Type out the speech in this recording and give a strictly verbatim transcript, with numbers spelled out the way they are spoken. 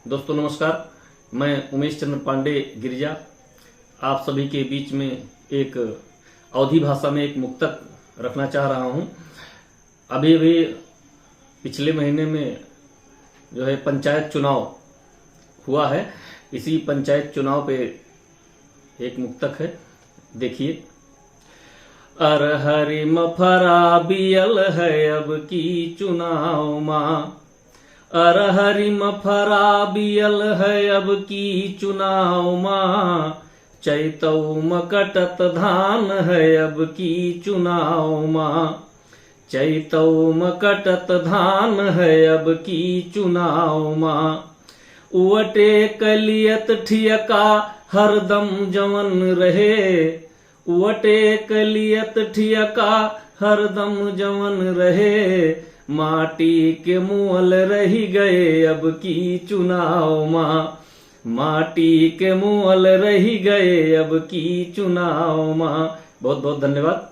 दोस्तों नमस्कार, मैं उमेश चंद्र पांडे गिरिजा आप सभी के बीच में एक अवधी भाषा में एक मुक्तक रखना चाह रहा हूँ। अभी अभी पिछले महीने में जो है पंचायत चुनाव हुआ है, इसी पंचायत चुनाव पे एक मुक्तक है, देखिए। अरहरी म फरा बियल है अब की चुनाव मा, अरहरी म फरा बियल है अब की चुनाव मा, चैतौ म कटत धान है अब की चुनाव मा, चैतौ म कटत धान है अब की चुनाव मा। उवटे कलियत ठियका हरदम जवन रहे, उवटे कलियत ठियका हरदम जवन रहे, माटी के मुअल रहि गए अब की चुनाव मा, माटी के मुअल रहि गए अब की चुनाव मा। बहुत बहुत धन्यवाद।